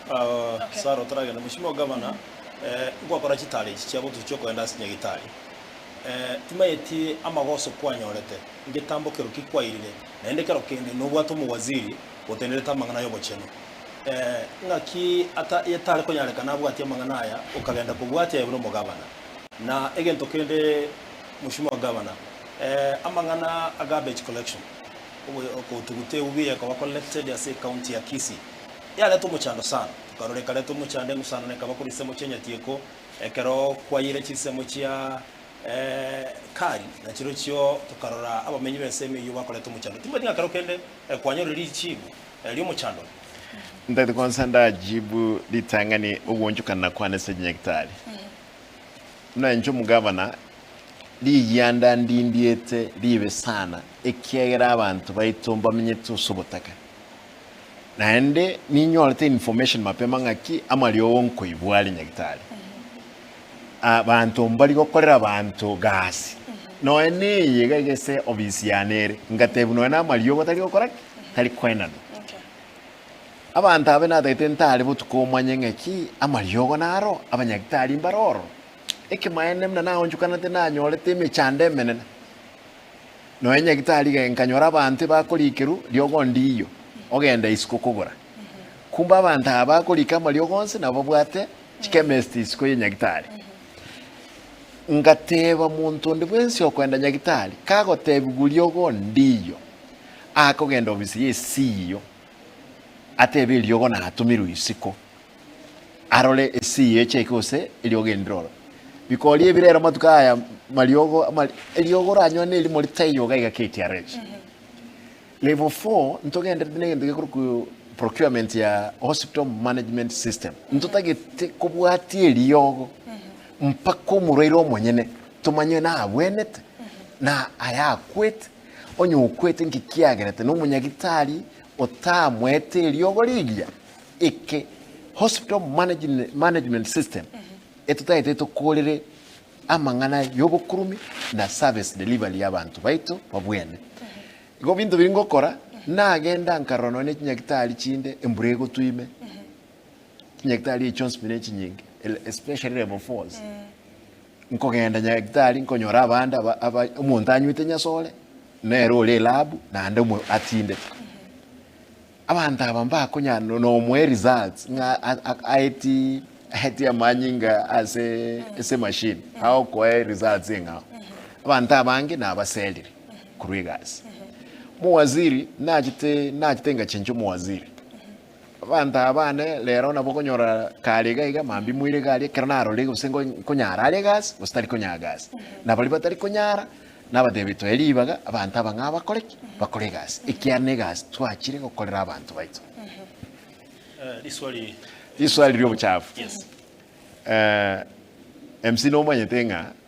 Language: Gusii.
Sarah otaragenda, Mheshimiwa Governor, ngwakora chitaro echi chia botuko chiokogenda ase Nyagitari. Timanyeti amagoso kwanyorete, ngetambo kero ki kwairire, naende kero kende nobwate omowaziri otenerete amang'ana y'obochenu. Ng'aki ata etare konyarekana abwatie amang'ana aya okagenda kobwatia aye buna omogavana. Na egento kende Mheshimiwa Governor, amang'ana a garbage collection, okotuguta eubi ekoba collected ase ecounty ya Kisii, yareta omochando sana, tokarora ekareta omochando eng'usana ekaba korwa chinsemo chia Nyatieko, Ekero kwayeire chinsemo chia Kari, na chirochio tokarora abamenyi b'ensemo eyio bakoreta omochando. Timanyeti ng'a kero kende kwanyorire richibu ri'omochando. Ntagete kwansa ndajibu ritang'ani ogwonchokana kwane ase chinyagitari. Buna inche omogavana, rigianda ndindiete ribe sana ekiagera abanto baito mbamenyete ase obotaka. Naende ninyorete information mapema ng'aki amariogo nkoibwa are nyagitari. Abanto mbari gokorera abanto gasi. Nonya na eye iga iga ase ofisi yane ere, ngatebiwa nonya na amariogo tari gokora ki? Tari koenanwa. Abanto abe natagete ntare botuko omanye ng'aki amariogo naro, abanyagitari mbare ororo. Ekemaene buna naonchokanete nanyorete emechando emenene. Nonya nyagitari iga nkanyora abanto ebakorikerwa riogo ndiyo, ogenda isiko kogora. Kumbe abanto aba bakorika amariogo onsi nabo babwate chikemesti isiko ye nyagitari. Ngateba monto onde bwensi okoenda nyagitari, kagotebigwa riogo ndiyo, akogenda ofisi ye CEO, atebe eriogo natomirwe isiko, arore esii echeke gose eriogo erinde ororo. Bikori ebi rero amatuko aya mariogo amari eriogo oranyore na erimo ritaiyo iga iga KTRH. Level four ntogenderete na egento gekorokwa procurement ya hospital management system. Ntotagete kobwatia eriogo mpaka omorwaire omonyene tomanye nabwenete na ayakwete, onye okwete nki kiagerete na omonyagitari otamoete eriogo rigiya. Eke hospital management system etotagete tokorere amang'ana y'obokurumi na service delivery y'abanto baito babwene. Igo binto biria ngokora, nagenda nkarora nonya ne chinyagitari chinde embura egotwa ime, chinyagitari echio chionsi pi ne chinyinge especially level fours. Nkogenda nyagitari nkonyora abande aba aba omonto anywete nyasore, nere ore elab naende omo atindete. Abanto aba mbakonyara nomoe results ng'a aeti aeti amanyinga ase ase emachine agokoe results eng'ao. Abanto abange nabaserire korwa egasi. Omowaziri nachete nachete ngachencha omowaziri, abanto aba bane rero nabo okonyora kare iga iga mambia moire iga aria ekero narorire gose nkonyara are egasi gose tari konyara gasi. Na baria batari konyara. Nabateebie, Toe ribaga abanto aba ng'a bakore ki? Bakore egasi, ekiagera negasi twachire gokorera abanto baito. Riswali. Riswali ri'obochafu. Yes. MC nomanyete ng'a.